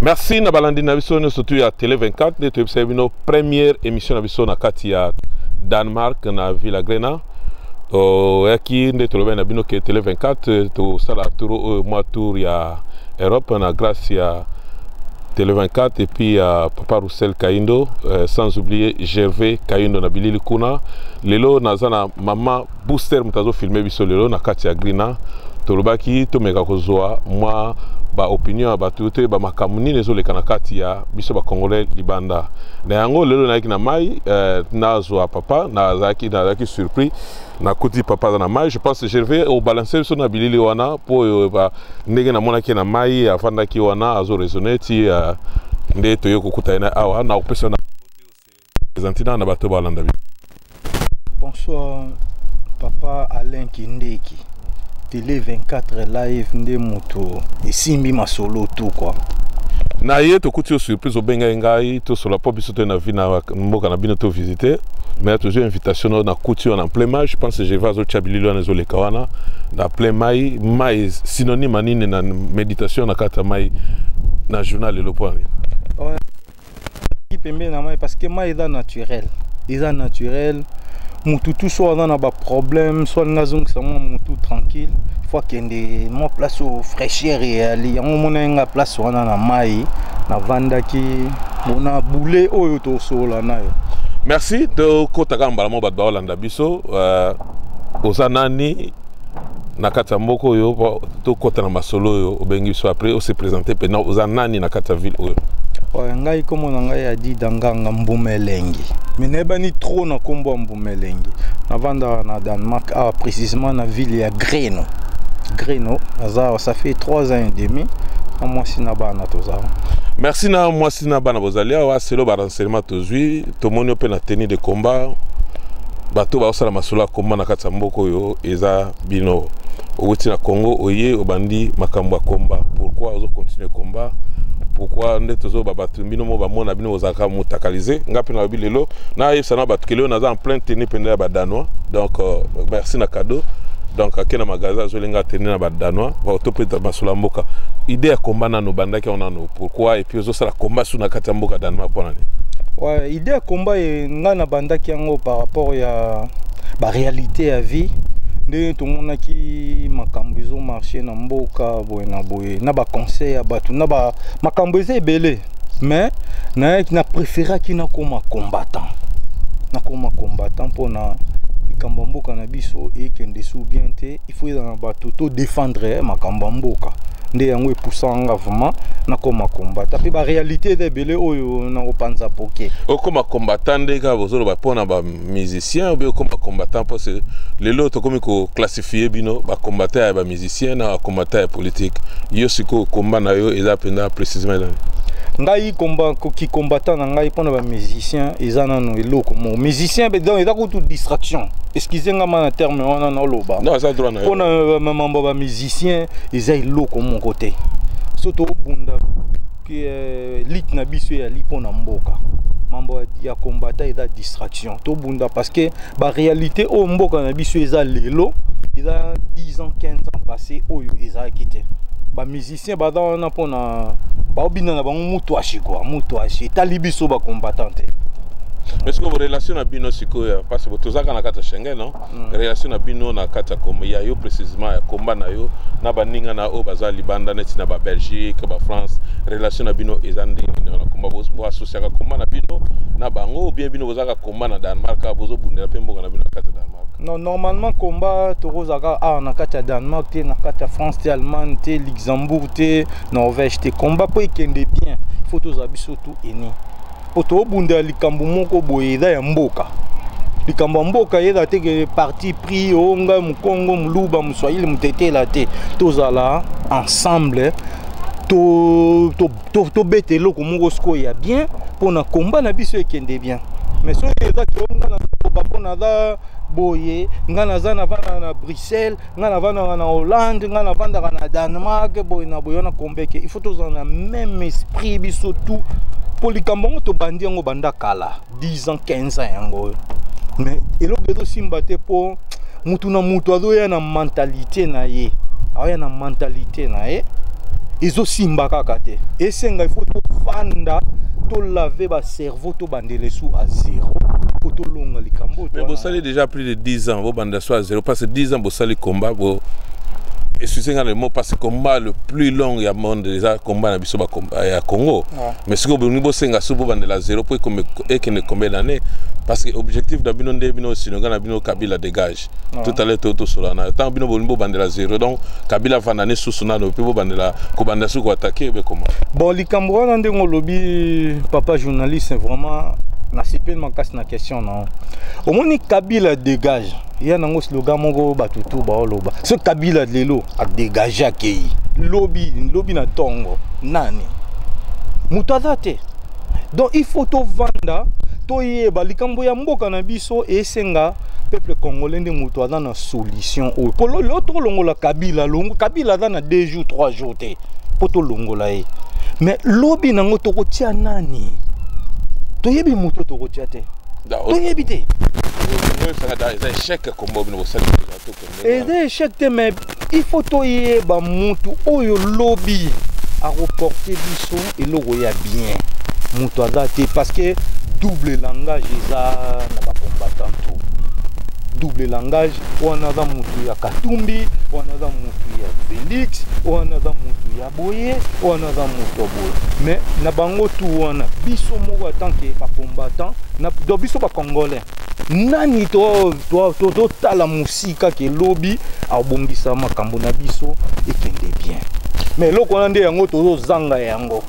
Merci na balandi na biso nyonso tu ya Télé 24. Nde toyebisaki bino, première émission na biso na kati ya Danemark, na Villa Grena. Oyaki nde tolobaki na bino ke Télé 24 tosala tour oyo, mwa tour ya Europe na grâce ya Télé 24 et puis ya papa Roussel Kaindo, sans oublier Gervais Kaindo na bilili kuna. Lelo naza na mama Booster, moto azofilme biso lelo na kati ya Grina. Tolobaki tomeka kozwa mwa baopinion ya bato, toyeba makambo nini ezoleka na kati ya biso bacongolais libanda. Na yango lelo nayaki na mai, nazwa papa. Nazalaki surpris, nakuti papa aza na mai. Je pense, Gervais, obalance biso na bilili wana mpo oyo ndenge namonaki na mai, afandaki wana azoraisonne ti nde toye kokuta ye na awa. Na kopesa na présente na bato balanda biso. Bonsoir, papa Alain Kindeki. Télé 24 live nde moto esimbi masolo tout quoi. Na ye tokuti yo surprise. Obengai ngai tosola mpo biso toye na vi na mboka na bino tovisite, mais tozwi invitation na nakuti yo na plein mai. Je pense Gervais azotya bilili wana ezoleka wana na plein mai. Mai synonyme ya nini na méditation na kati ya mai na journal lelo? Mpo nini? Pembeni na mai parce que mai eza naturel, eza naturel. Mutu tu so aza na baproblème, so alingi azongisa mwa mutu tranquille, faut akende mwa place oyo fraîcheur eyali. Yango omona nga place wana na mai navandaki bona bule oyo tosolola na yo. Merci. Tokɔtaka mbala moko, bato baolanda biso. Oza nani na kati ya mboka oyo? Tokɔta na masolo oyo obengi biso. Après ose présente mpena, oza nani na kati ya ville oyo? Ouais, ngai kombo na ngai Adida Nganga Mbuma Elengi, mais nayebani trop na nkombo ya Mbuma Elengi. Navandaka na Danemark awa, précisément na ville ya Greno. Greno naza awa, ça fait 3 ans et demi, na mwasi na bana toza. Merci. Na mwasi na bana bozali awa. Selo barenseignement tozwi, tomoni yo mpe na tenue de combat. Bato baosala masolo ya combat na kati ya mboka oyo eza bino. Owuti na Congo, oye obandi makambo ya combat. Pourquoi ozocontinue combat? Pourquoi nde tozoba bato bino mo bamona bino bozalaka motakalize? Nga mpe nalobi lelo nayebisa na bato ke lelo naza en plein tenue mpenza ya badanois. Donc merci na cadeau. Donc ake na magasin, azolinga tenue na badanois. To mpe masolo ya mboka, idée ya combat nano obandaki yango nano pourquoi? Et puis ozosala combat su na kati ya mboka Danemark mpo nani? Ouais, idée ya combat e ngai nabandaki yango par rapport ya baréalité ya vie, ndenge tomonaki makambo ezomarche na mboka boye na boye, na baconseil ya bato na ba makambo eza ebele. Mais nayaki na préféraki nakoma combattant, nakoma combattant mpona likambo ya mboka na biso ekende su bien te. Il faut ezala na bato to défendre makambo ya mboka. Nde yango epusanga vraiment nakoma combattant, mpe baréalité eza ebele oyo nakopanza poke. Okoma combattant nde kaka bozoloba mpona bamusicien, obi okoma combattant mpo lelo tokomi koclassifie bino bacombattant ya bamusicien na bacombattant ya politique? Yo sikoyo combat na yo eza mpenza précisément ezani? Ngai kicombattant na ngai mpona bamusicien eza nano eloko moko musicien, donc eza kutu distraction. Excuse nga ma na terme wana naoloba. Non, eza droit na yo. Mpona mambo ya bamusicien eza eloko moko te. So tobunda lutte na biso eyali mpona mboka. Mambo ya combattant eza distraction. Tobunda parce que baréalité oyo mboka na biso eza lelo, eza 10 ans, 15 ans passé oyo ezalaki te. Bamusicien baza wana mpona baobina na bango mutu ashi kua mutu ashi, etali biso bacombattant te. Mais sikoyo relation na bino sikoyo, parce que tozalaka na kati ya Schengen, non? Relation na bino na kati ya komba ya yo, précisément ya komba na yo na baninga na oyo baza libanda, neti na babelgique, bafrance, relation na bino eza ndenge nini na komba? Boasociaka komba na bino na bango, ou bien bino bozalaka komba na Danemark, bozobundela mpe mboka na bino na kati ya Danemark? Non, normalement combat tokozalaka awa na kati ya Danemark te, na kati ya France te, Allemagne te, Luxembourg te, Norvège te. Combat mpo ekende bien, il faut tozala biso tu eni, mpo tobundela likambo moko boye eza ya mboka. Likambo ya mboka eza te ke parti pris o ngai mokongo, moluba, moswahili, motetela te. Tozala ensemble, tobeta eloko moko sikoyo ya bien mpona combat na biso ekende bien. Mais soki eza ke o ngai nazokoba mpo naza boye, ngai naza navandaka na Bruxelles, ngai navandaka na Hollande, ngai navandaka na Danemark, boye na boye, wana kombeke. Il faut tozala na même esprit biso tout, mpo likambo yango tobandi yango banda kala, 10 ans, 15 ans yango oyo, mais eloko ezosimba te mpo mutu na mutu azoya na mentalité na ye, aoya na mentalité na ye. Ezosimba kaka te. Esenga il faut tofanda, tolaver bacerveau, tobandela esu à zéro po tolonga likambo. Mais bosali déjà plus de 10 ans, bobanda so à zéro, parce que 10 ans bosali combat bo, excusez nga le mot, parce que combat le plus long ya monde eza combat na biso ya Congo. Mais sikoyo bolingi bosenga so bobandela zéro po ekende combien d'année? Parce que objectif na bino nde bino slogan na bino "Kabila dégage". Tout à l'heure tosola na ntango bino bolingi bobandela zéro, donc Kabila vanda ne susu nano mpe bobandela kobanda soki koattaquer be comment? Bon, likambo wana, ndenge olobi, papa journaliste, vraiment nasepeli makasi na question na omoni. "Kabila dégage" ya nango slogan moko bato tu baoloba. So Kabila lelo adégage, akei, lobi lobi na ntongo nani moto aza te. Donc il faut tovanda, toyeba likambo ya mboka na biso. Esenga peuple congolais nde moto aza na solution oyo po lelo tolongola Kabila. Longo Kabila aza na 2 jours, 3 jours te mpo tolongola ye, mais lobi nango tokotia nani? Toyebi moto tokotia te, toyebi te. Eza échec kombo bino bosali? Eza échec te, mais il faut toyeba motu oyo lobi akoporter biso eloko ya bien. Moto aza te, parce que double langage eza na bacombattant tout. Double langage wana, aza motu ya Katumbi, wana aza motu ya Félix, wana aza motu ya boye, wana aza motu ya boye. Mais na bango tu wana, biso moko en tant que bacombattant, donc biso bacongolais, nani totala mosika ke lobi abongisa makambo na biso ekende bien? Mais eloko wana nde yango tozozanga yango.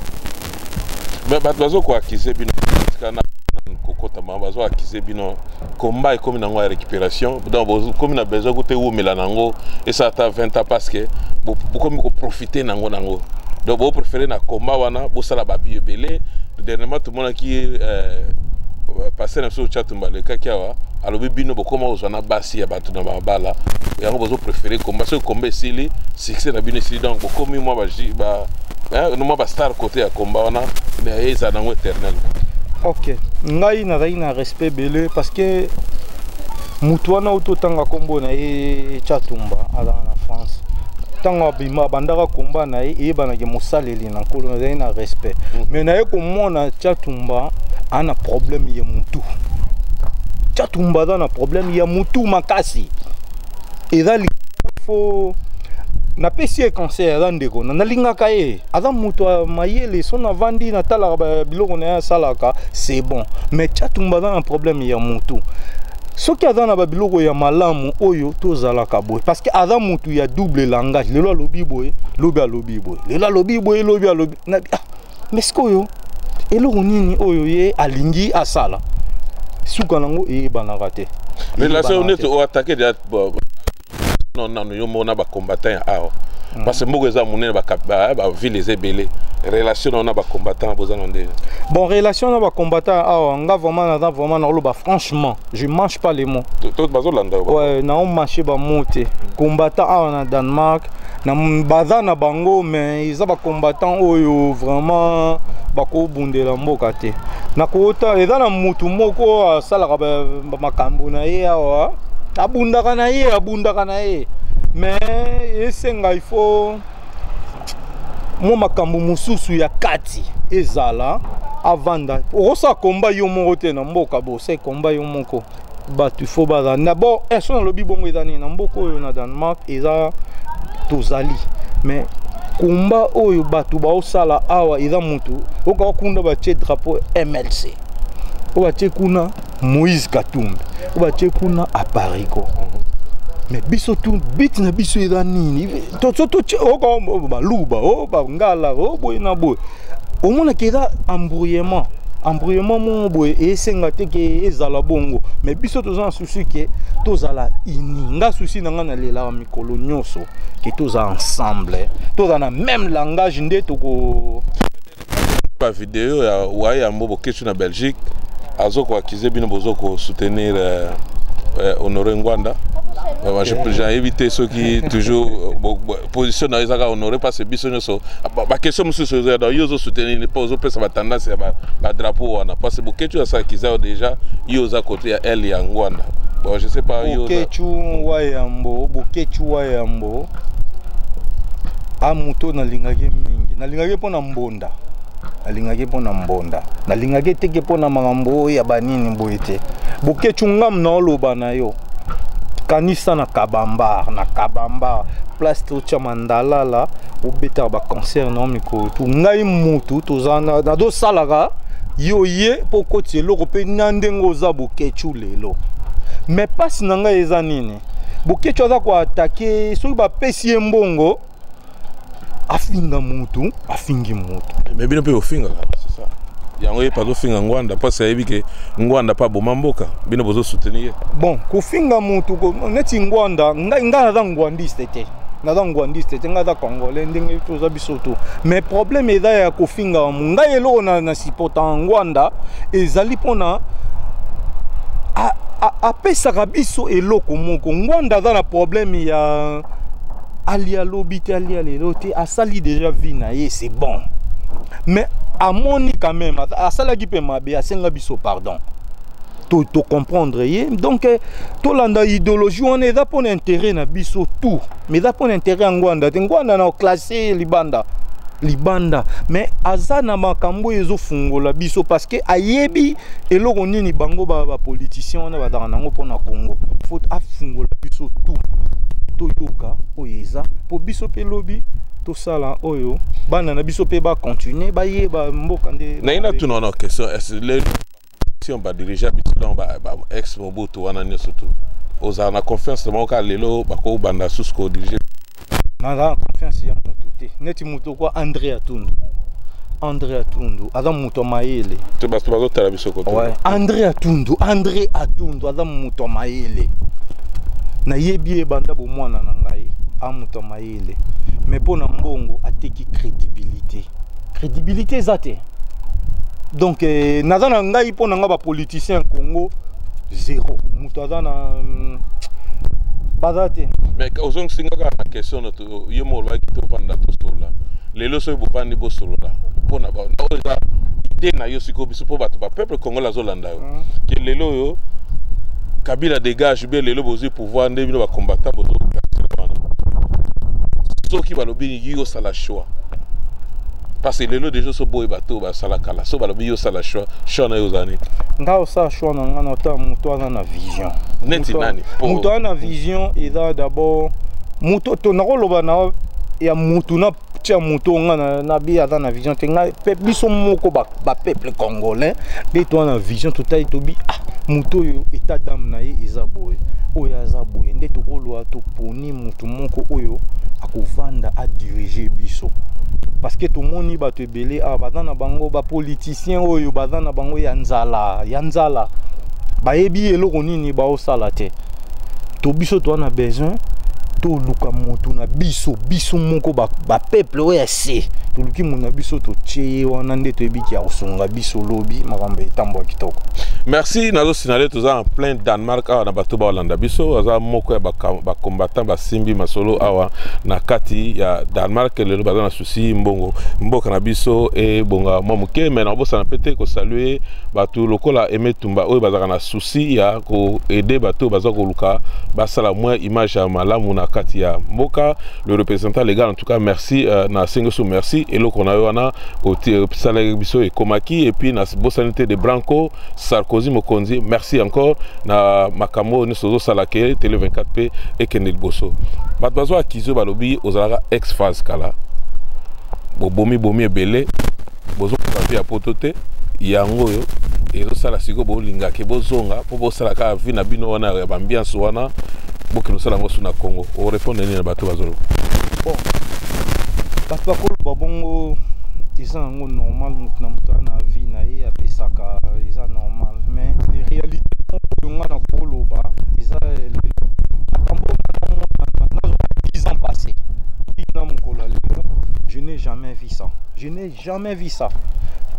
Mais bato bazokoaccuser bino na kokotama, bazoaccuser bino combat ekomi nango ya récupération, donc bokomi na besoin kute ewumela nango esala ata 20 ans, parce que bokomi koprofiter nango, donc bopréféré na combat wana bosala babi ebele. Dernièrement tomonaki pasteur na biso Tshatumba alekaki awa, alobi bino bokoma kozwa na basi ya bato na mabala yango, bozopréféré combat. Soki combat esili, succès na bino esili, donc bokomi mwa bastar côté ya combat wana, ezala nango éternel. Ok, ngai nazali na respect ebele, parce que motu wana oyo totanga nkombo na ye, Tshatumba, azala na France. Ntango abima, abandaka komba na ye, eyebanaki mosaleli na Nkolo. Nazali na respect, mais naye komona Tshatumba aza na problème ya motu. Tshatumba aza na problème ya motu makasi. Eza fo napesi ye conseil. Aza ndeko na, nalingaka ye, aza moto ya mayele. So navandi, natalaka biloko na ye asalaka, c'est bon. Mais Tshatumba aza na problème ya motu. Soki aza na babiloko ya malamu oyo tozalaka boye, parce que aza motu ya double langage. Lelo alobi boye, lobi alobi boye, lelo alobi boye, lobi alobi. Ah, mais sikoyo eloko nini oyo ye alingi asala? Suka nango eyebanaka te. Relation neti oattaquer déjà nano yo mona bacombattant ya awa, parce que mboka eza monene, baville eza ebele. Relation na na bacombattant boza na ndenge? Bon, relation na bacombattant awa, nga vraiment naza vraiment, nakoloba franchement, je mange pas les mots. Bazolanda. Ouais, naomâcher bamots te. Combattant awa na Danemark na baza na bango, mais eza bacombattant oyo vraiment bakobundela mboka te. Nakota eza na mutu moko asalaka makambo na ye awa, abundaka na ye, abundaka na ye, mais esenga il faut mwa makambo mosusu ya kati ezala. Avanda, okosala komba yo moko te na mboka. Bosala komba yo moko, bato ifo bazala na bon. So nalobi bongo, eza nini na mboka oyo na Danemark? Eza tozali, mais komba oyo bato baosala awa eza motu okaka kuna batie drapeau MLC, oyo batie kuna Moïse Katumbi, oyo batie kuna Apareco, mais biso tu biti na biso eza nini? Oka baluba o bangala o boye na boye, omonaka eza embrouillement, embrouillement moko boye. Esenga te ke ezala bongo, mais biso toza na souci ke tozala uni. Nga souci na nga, nalelaka mikolo nyonso ke tozala ensemble, tozala na même langage nde toko. Bavideo ya waye yango, Boketshu na Belgique azokoaccuser bino bozokosoutenir Honoré Ngbanda. Nayebi te soki toujours position na yo ezaka Honoré, parce biso nyonso baquestion mosusu ezoya. Yo ozosoutenir mpo ozopesa batendance ya badrapeau wana, parce Boketshu asalaki yo déjà, yo oza côté ya aile ya Ngbanda. Bon, je sais pas. Boketshu Wayambo, Boketshu Wayambo. A moto nalingaki mingi, nalingaki mpo na mbonda, nalingaki mpo na mbonda, nalingaki teke mpo na makambo oyo ya banini boye te. Boketshu, ngamu na oloba na yo, kanisa na Kabambar, na Kabambar place totya mandalala, obetaka baconcert na yo mikolo tu. Ngai mutu toza nazosalaka yo ye mpo okoti eloko mpe na ndenge oza Boketshu lelo. Mais mpasi na ngai eza nini? Boketshu aza koattaquer. Soki bapesi ye mbongo, afinga mutu, afingi mutu. Mais bino mpe bofingaka, c'est ça. Yango ye azofinga Ngwanda mpasi ayebi ke Ngwanda mpe aboma mboka, bino bozosoutenir ye. Bon, kofinga mutu neti Ngwanda, ngai naza ngwandiste te, naza ngwandiste te, ngai aza Congolais ndenge toza biso to. Mais problème eza ya kofinga ngai. Eloko na supporta Ngwanda ezali mpona apesaka biso eloko moko. Ngwanda aza na problème ya alia lobi te, alia lelo te, asali déjà vie na ye, c'est bon. Mais amoni quand même asalaki mpe mabe, asenga biso pardon, to comprendre ye. Donc tolanda idéologie wana, eza mpona intérêt na biso tout, mais eza mpona intérêt ya Ngwanda te. Ngwanda na classe libanda libanda, mais aza na makambo oyo ezofungola biso, parce que ayebi eloko nini bango bapoliticien wana bazalaka nango mpona Congo. Faut afungola biso tout, toyoka oyo eza mpo biso mpe lobi tosala oyo bana na biso mpe bacontinue bayeba mboka nde. Naye natuna wana question: est lelo si on badirige biso, donc ba ex Mobutu wana nyonso tu, ozala na confiance na bango kaka lelo bakobanda susu kodirige? Naza na confiance ya motu te. Neti moto kwa André Atundu, André Atundu aza moto ya mayele. Te, bato bazotala biso kote. Ouais. André Atundu, André Atundu aza moto ya mayele, nayebi ye banda bomwana na ngai, a moto ya mayele. Mais mpo na mbongo ateki crédibilité, crédibilité eza te. Donc naza na ngai, mpo na ngai bapoliticien Congo zéro, moto aza na baza te. Mais ozongisinga kaka na question na yo mo olobaki tovanda tosolola lelo. Soki bovandi bosolola mpona oyo eza idée na yo sikoyo, biso mpo bato bapeuple congolais azolanda yo, ke lelo oyo Kabila dégage bien, lelo bozwi pouvoir nde bino bacombattant bozokasila wana, soki balobi yo osala choix, parce que lelo déjà so boye bato oyo basala kala, so balobi yo osala choix, choix na yo ozala nini? Nga osala choix na nga na ota moto aza na vision. Neti nani? Moto aza na vision eza d'abord moto to nakoloba na ya motu na tia moto nga na bi aza na vision te. Ngai pe biso moko bapeuple congolais nde toza na vision, totali, tobi: ah, moto oyo état d'âme na ye eza boye, oyo aza boye, nde tokolwa toponi motu moko oyo akovanda adirige biso. Parce que tomoni bato ebele awa baza na bango bapoliticien oyo baza na bango ya nzala, ya nzala, bayebi eloko nini baosala te. To biso toza na besoin toluka motu na biso, biso moko bapeuple oyo ya se, toluki motu na biso, totie ye wana nde toyebiki ya kosunga biso lobi makambo etambola kitoko. Merci. Nazosinale toza en plein Danemark awa na bato baolanda biso. Aza moko ya bacombattant basimbi masolo awa na kati ya Danemark. Lelo baza na souci mbongo mboka na biso ebonga mwa moke. Mais nakobosana mpe te kosaluer bato lokola Aime Tumba oyo bazalaka na souci ya koaider bato oyo baza koluka basala mwa image ya malamu na kati ya mboka, le représentant légal. En tout cas merci, na sengi so merci. Eloko na yo wana osalaki biso ekomaki. Et puis nabosani te de Branco Sarkozy mokonzi, merci encore na makambo oyo nyonso ozosala ke Télé 24 mpe ekende liboso. Bato bazwa akizi oyo balobi ozalaka ex phase kala, bobomi bomi ebele, bozokoka vie ya poto te, yango oyo ezosala sikoyo bolingaki bozonga mpo bosala kaka vie na bino wana ya baambiance wana, bokende osala yango su na Congo. Orépondre nini na bato bazoloba? Bon, bato bakoloba bongo, eza yango normal. Moto na moto aza na vie na ye apesaka, eza normal. Mais les réalités oyo nga na koloba eza lelo, makambo nazwa 10 ans passé na mokolo ya lelo, je n'ai jamais vu ça, je n'ai jamais vu ça.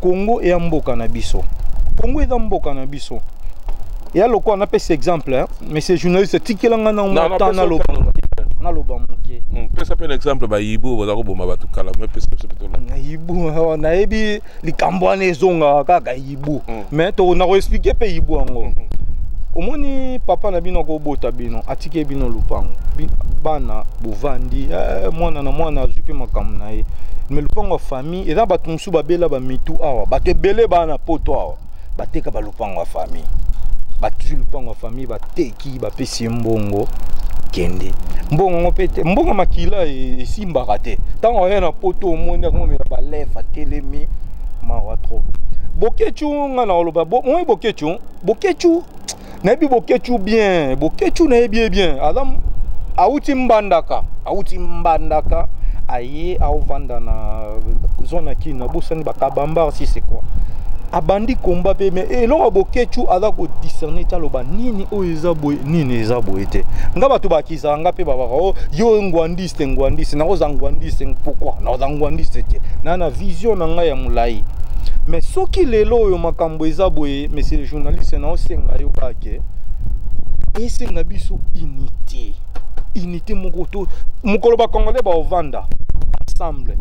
Congo eya mboka na biso, Congo eza mboka na biso. Eya lokola napesa exemple, hein? Monsieur journaliste, tikelanga na mwa temps, naloba moke, naloba moke. Pesa mpe na exemple bayibu baza koboma bato kala, me pesa biso mpe tolanda. Yibu, nayebi likambo wana ezongaka kaka yibu, mais nakoexpliquer mpe yibu yango. Omoni, papa na bino akobota bino, atiki bino lupango, bana bovandi, mwana na mwana azwi mpe makambo na ye, mais lupango ya famille eza. Bato mosusu babela bamitu awa, bato ebele baa na poto awa, bateka balupango ya famille, batuzwi lupango ya famille, bateki, bapesi ye mbongo, kende. Mbongo yango mpe te, mbongo makila esimbaka te. Ntango aya na poto, omoni akomomela balef, atelemi, mawa trop. Bokecu, nga na oloba moi Bokecu, Bokecu nayebi Bokecu bien, Bokecu nayebi ye bien. Aza awuti Mbandaka, awuti Mbandaka, aye aovanda na zone ya Kini, abosani bakabambar si c'est quoi. Abandi komba mpe, mais eloko ya Bokecu aza kodiscerne ti aloba nini oyo eza boye, nini eza boye te. Nga bato bakizaka nga mpe babaka o yo ngwandiste, ngwandiste. Nakoza ngwandiste pourquoi? Nakoza ngwandiste te, na vision na ngai ya molai. Mais soki lelo oyo makambo eza boye, monsieur le journaliste, naosenga yo kake esenga biso unité, unité moko to mokolo bacongolais baovanda ensemble,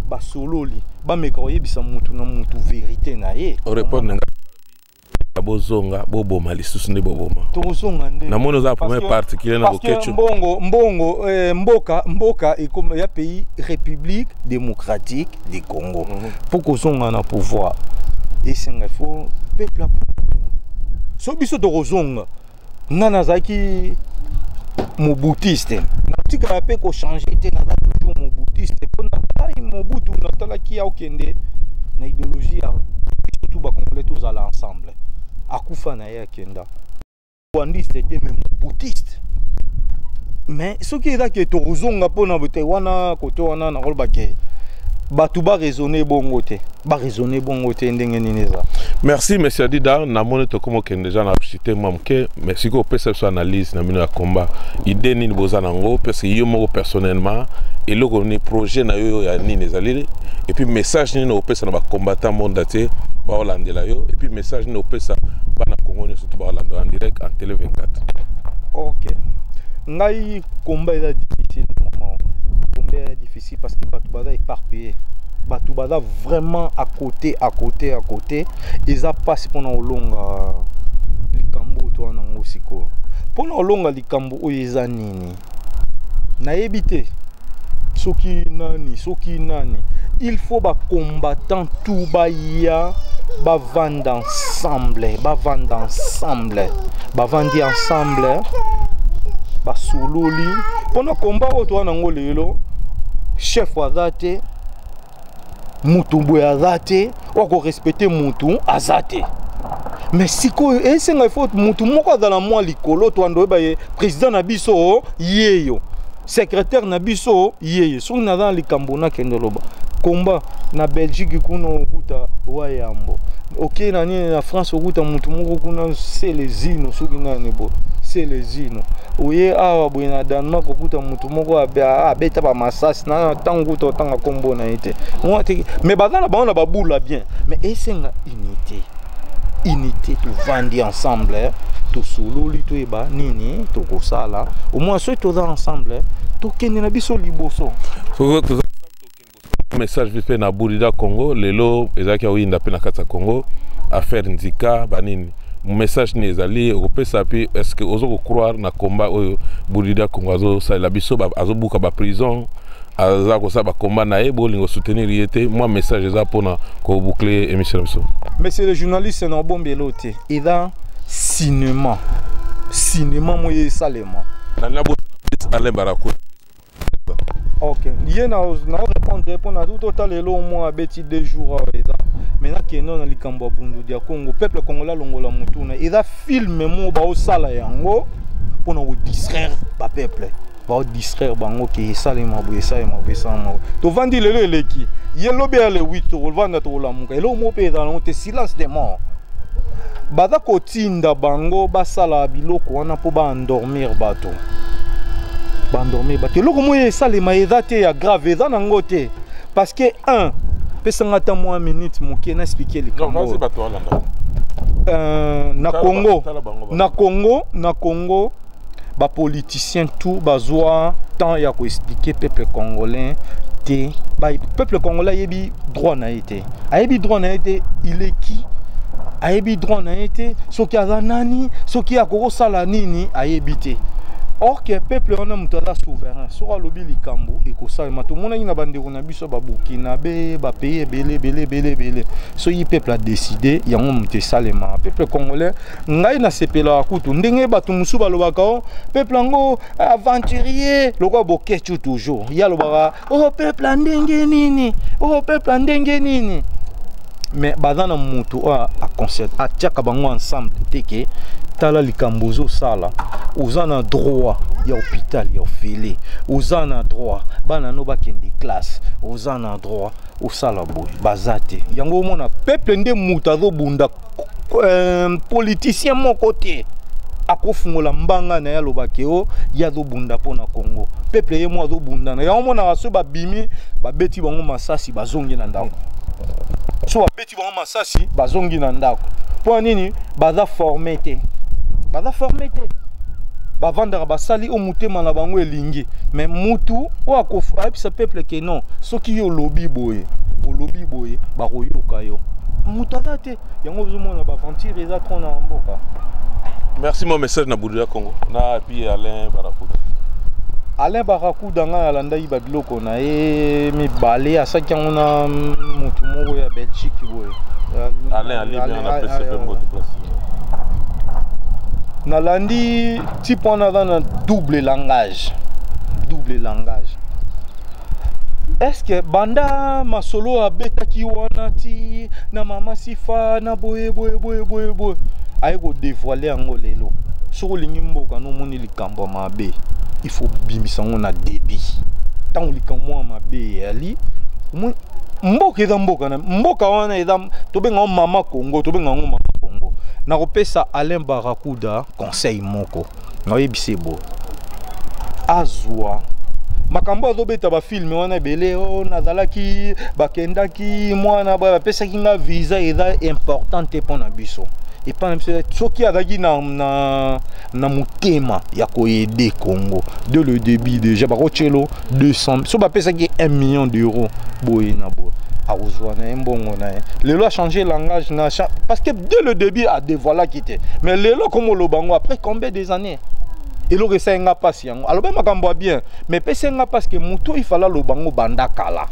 basololi, bameka koyebisa mutu na mutu vérité na ye. Orépondre nga, bozonga boboma lisusu nde boboma. Tokozonga nde. Namoni oza premier particulier na Bokecu. Mbongo, mbongo, mboka ekoma ya pays République démocratique du Congo. Mpo kozonga na pouvoir, esenga faut peuple. So biso tokozonga. Nga nazalaki mobutiste, natikala mpe kochange te, naza toujours mobutiste, mpo natai Mobutu, natalaki akokende na idéologie ya surtout bacongolais tozala ensemble. Akufa na ye, akenda rwandiste te, mais mobutiste. Mais soki ezaki tokozonga mpona te wana kote wana, nakoloba ke bato baraisonne bongo te, baraisonne bongo te. Ndenge nini eza? Merci, monsieur Adida. Namoni tokómi okende deja na chute mwa moke, mais sikoyo opesa biso analyse na bino ya combat, idée nini boza nango? Parce que yo moko personnellement, eloko nini, projet na yo ya nini ezali? Et puis message nini opesa na bacombattant monde entier baolandela yo? Et puis message nini opesa bana Congo nyonso to baolanda en direct en Télé 24? Ok, ngai combat eza difficile, moment combat eza difficile parce que bato baza éparpillé, bato baza vraiment à côté, à côté, à côté. Eza mpasi mpona kolonga likambo oyo towana yango sikoyo. Mpona kolonga likambo oyo eza nini, nayebi te soki nani, soki nani. Il faut bacombattant tout baya, bavanda ensemble, bavanda ensemble, bavandi ensemble, basololi mpona komba oyo toza nango lelo. Chef aza te, mutu boye aza te, oyo akorespecte mutu aza te. Mais sikoyo esenga ifo mutu moko azala mwa likolo, toanda oyeba ye président na biso yeyo, secrétaire na biso yeye. Soki naza na likambo, nakende loba komba na Belgique kuna, okuta wayambo oke na nini, na France okuta mutu moko kuna Selezino, soki nani bo Selezino. Oye awa boye na Danemark, okuta mutu moko abeta bamasasi na ntango kuta otanga nkombo na ye te, mais baza na bango na babula bien. Mais esenga unité, unité, tovandi ensemble, tosololi, toyeba nini tokosala. Au moins soki toza ensemble, tokende na biso liboso. Message vite fait na Burida Congo. Lelo ezalaki aoyinda mpe na kati ya Congo, affaire Nzika banini. Message nini ezali okopesa? Mpe est ce que ozo kocroire na combat oyo Burida Congo azosalela biso? Azobuka baprison, aza kosala bakomba na ye, bolingo soutenir ye te? Mwa message eza mpona koboucle émission na biso. Monsieur le journaliste, na obombelo te, eza cinéma, cinéma moye esalema. Nalinga Alain Barakou. Ok, ye na répondre mpona totala elo mwa abeti 2 jours awa. Eza maintenant kende na likambo ya Bundu ya Congo. Peuple congolais alongola motuna, eza film mo baosala yango mpona kodistraire bapeuple, baodistraire bango ke esalema boye, esalema boye, esalema boye. Tovandi lelo, eleki ye lobi ya le 8, tokovanda, tokolamuka, eloko moko mpe ezala yango te. Silence de mort. Baza kotinda bango basala biloko wana mpo baendormir bato, baendormir bato. Eloko moko esalema eza te ya grave, eza nango te. Parce que un pesanga ata mwa minute moke na explique likambo. Na Congo, na Congo, na Congo, bapoliticien tout bazwa temps ya koexpliquer peuple congolais te. Peuple congolais ayebi droit na ye te, ayebi droit na ye te. Il est qui? Ayebi droit na ye te, soki aza nani, soki akokosala nini, ayebi te. Or que peuple wana, moto aza souverain, soki alobi likambo, ekosalema. Tomonaki na bandeko na biso Baburkinabe, bapays ebele ebele ebele ebele. Soki peuple adécider yango, moto esalema. Peuple congolais, ngai nasepelaka kutu ndenge bato mosusu balobaka: "O peuple yango aventurier lokola Bokecu." Toujours ye alobaka: "O peuple ya ndenge nini? O peuple ya ndenge nini?" Mais baza na moto oyo atiaka bango ensemble te ke tala likambo ozosala, oza na droit ya hôpital ya ofele, oza na droit bana no bakende classe, oza na droit osala boye. Baza te. Yango omona peuple nde moto azobunda. Politicien moko te akofungola mbanga na ye alobaki o ye azobunda mpo na Congo. Peuple ye mo azobunda na yango. Omonaka so babimi, babeti bango masasi, bazongi na ndako. So babeti bango masasi, bazongi na ndako. Mpo nini? Baza formé te, baza formé te. Bavandaka, basali oyo motema na bango elingi. Mais mutu oyo ayebisa peuple ke non, soki yo olobi boye, olobi boye, bakoyoka yo, moto aza te. Yango ozomona baaventure eza trop na mboka. Merci. Mon message na Budu ya Congo na puis Alain Barakuda. Alain Barakuda, ngai alandaki babiloko na ye mibale, asaki yango na motu moko ya Belgique boye. Alain Ali bien na pesi mbote place. Nalandi type wana aza na double langage, double langage. Est ce que banda masolo abetaki wana ti na mama Sifa na boye boye boye boye boye, aye kodévoiler yango lelo? Soki olingi mboka nomoni likambo ya mabe, il faut bimisa yango na début. Ntango likambo ya mabe eyali, mboka eza mboka na mboka wana eza, tobenga yango mama Congo, tobenga yango mama Congo. Nakopesa Alain Barakuda conseil moko, naoyebisa ye boye: azwa makambo azobeta bafilms wana ebele. O nazalaki, bakendaki mwana boye, bapesaki nga visa, eza important te mpo na biso. Epai na biso, soki azalaki na motema ya koaider Congo dès le début déjà, bakotielo 200, so bapesaki 1 million d'euros boye na boye, akozwa na ye mbongo na ye. Lelo achanger langage na, parce que dès le début adévoilaki te. Mais lelo komo oloba yango après combien des années? Eloko esali nga mpasi yango, alobi makambo ya bien, mais epesi nga parce que moto ifala aloba yango banda kala,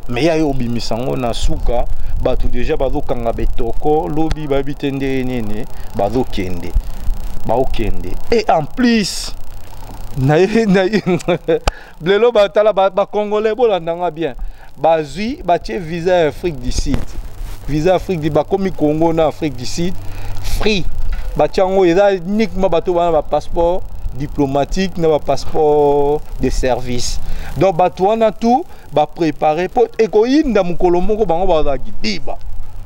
mais ya ye obimisa yango na suka. Bato déjà bazokanga betoko, lobi bayebi te ndenge nini bazokende, baokende. Et en plus na ye lelo batala bacongolais, bolandanga bien, bazwi batie visa ya Afrique du Sud, visa Afrique du, bakomi Congo na Afrique du Sud free. Batie yango, eza uniquement bato bana bapasseport diplomatique na bapasseport de service. Donc bato wana tout bapréparé mpo ekoyinda mokolo moko, bango bazalaki diba.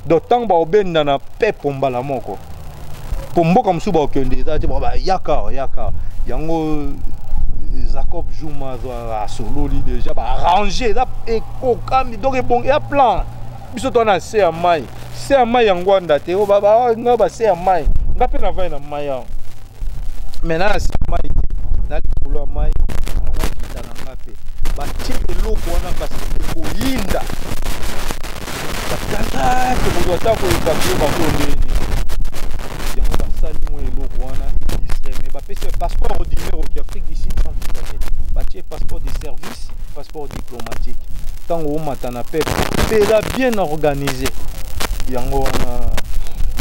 Donc ntango baobenda na pepo mbala moko, mpo mboka mosusu bakokende eza te, bayaka yaka yango. Jacob Zuma asololi déjà, baarranger, eza ekokami. Donc ebongi, ya plan. Biso to na se ya mai, se ya mai ya ngwanda te, nga base ya mai, nga mpe navai na mai awa, mais na se ya mai te, na likolo ya mai nakokita na nga mpe. Batie eloko wana kasi ekoyinda, batata tokozwa ata koévacuer bango ndeni. Yango basali mwa eloko wana distrait, mais bapesi passeport ordinaire oki Afrique du Sud sans visa te. Batie passeport de service, passeport diplomatique. Ntango omata na pepe mpe, eza bien organisé yango wana.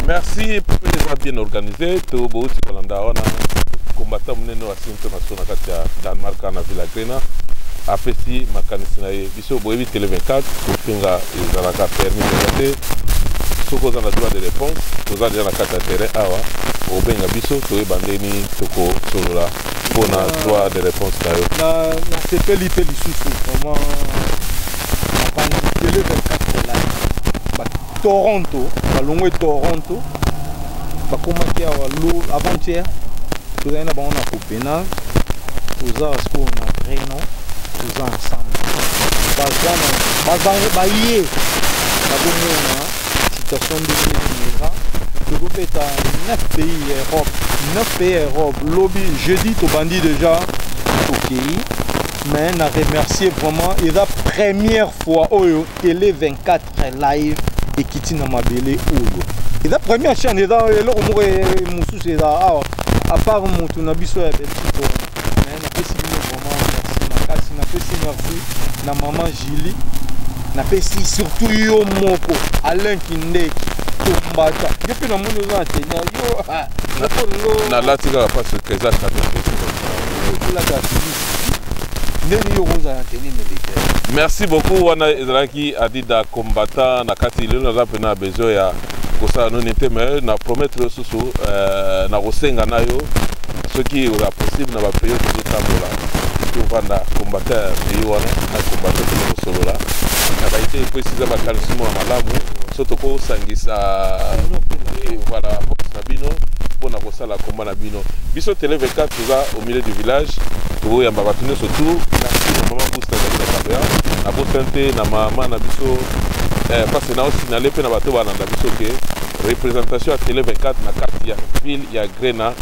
Merci. Mpe eza bien organisé. To bouti kolanda wana kombata monene oyo asili mpe maso na kati ya Danemark na Villa Grena, apesi makanisi na ye. Biso boyebi Tele 24, kofinga ezalaka permis mpenza te. Soki oza na droit de réponse, toza deja na kati ya terrain awa, obenga biso, toyeba ndeni tokosolola mpona droit de réponse na yo. Nasepeli mpe lisusu vraiment napanzi Tele 24 live. Toronto, balongwe Toronto, bakomaki awa lo avant-hier. Tozali na bango na Copenhague, toza sikoyo na Greno, toza ensemble. Baza baye bazomona situation ndenge nini eza. Tozobeta 9 pays Europe, 9 pays Europe. Lobi jeudi tobandi déjà, tokei. Mais na remercier vraiment, eza première fois oyo Télé 24 live ekiti na mabele oyo. Eza première chaîne, eza eloko moko mosusu eza awa à part motu na biso ya Belgique. Mais napesi bino vraiment merci makasi. Napesi merci na mama Julie, napesi surtout yo moko Alain Kindeki Tombata. Yo mpe namoni oza na tenia yo. Nalati kaka parce que eza cadeau. Olata ndenge yo kozala na tenue militaire. Merci beaucoup. Wana ezalaki Adida Combattant na kati. Lelo naza mpena besoin ya kosala noni te, mais na promettre lisusu, na kosenga na yo, soki oza possible, na bapays oyo tozotambola, tovanda combattant ya pays wana na combattant, tona kosolola na baide po esiza bakanisi moko ya malamu, so tokosangisa, voilà, force na bino mpona kosala komba na bino. Biso Télé 24 toza au milieu du village, tokoyamba bato nyonso tu. Merci na mama Busta azali na caméra, nabosani te na mama na biso, parce naosinale mpe na bato balanda biso ke représentation ya Télé 24 na kati ya ville ya Grena,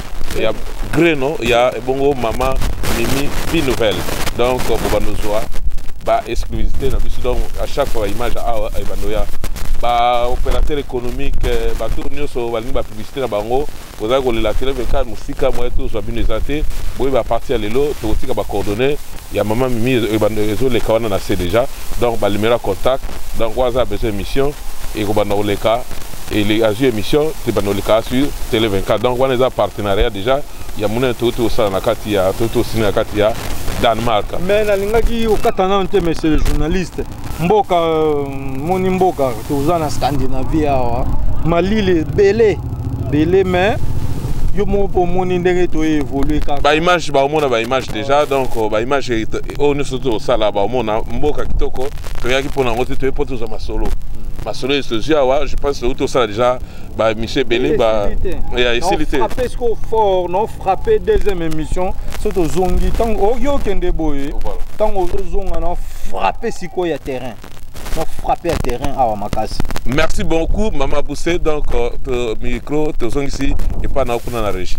ya Greno, ya ebongo mama Mimi Vie Nouvelle. Donc bobanda ozwa baexclusivité na biso. Donc à chaque fois baimage awa ebando ya baopérateur économique, bato nyonso balingi bapublicité na bango, kozali kolela Télé 24 mosika moye tozwa bino eza te. Boyeba, partir ya lelo tokotika bacoordonnées ya mama Mimi ezoleka wana na se déjà, donc banuméro ya contact. Donc oyo aza besoin émission ekobanda koleka, azwi émission, tebanda koleka sur Télé 24. Donc wana eza partenariat déjà ya monene toyoti kosala na kati ya, toyoti kosina na kati ya Danemark. Mais nalingaki okata nano te, monsieur le journaliste. Mboka moni, mboka toza na Scandinavie awa, malili ebele ebele, mais yo moko mpo omoni ndenge toévolue kaka. Baimage baomona, baimage déjà. Donc baimage oyo nyonso tosala, baomona mboka kitoko. Toyaki mpona yango te, toye mpo tozwa masolo. Masolo tozwi awa, je pense outi tosala déjà baémission ebele ya esili te. Frappe siko fort no frappe deuxième émission. So tozongi, ntango oyo okende boye, ntango ozozonga na frappe sikoyo ya terrain, no frappe ya terrain awa makasi. Merci beaucoup, mama Bousse. Donc micro tozongisi epai na kuna na régie.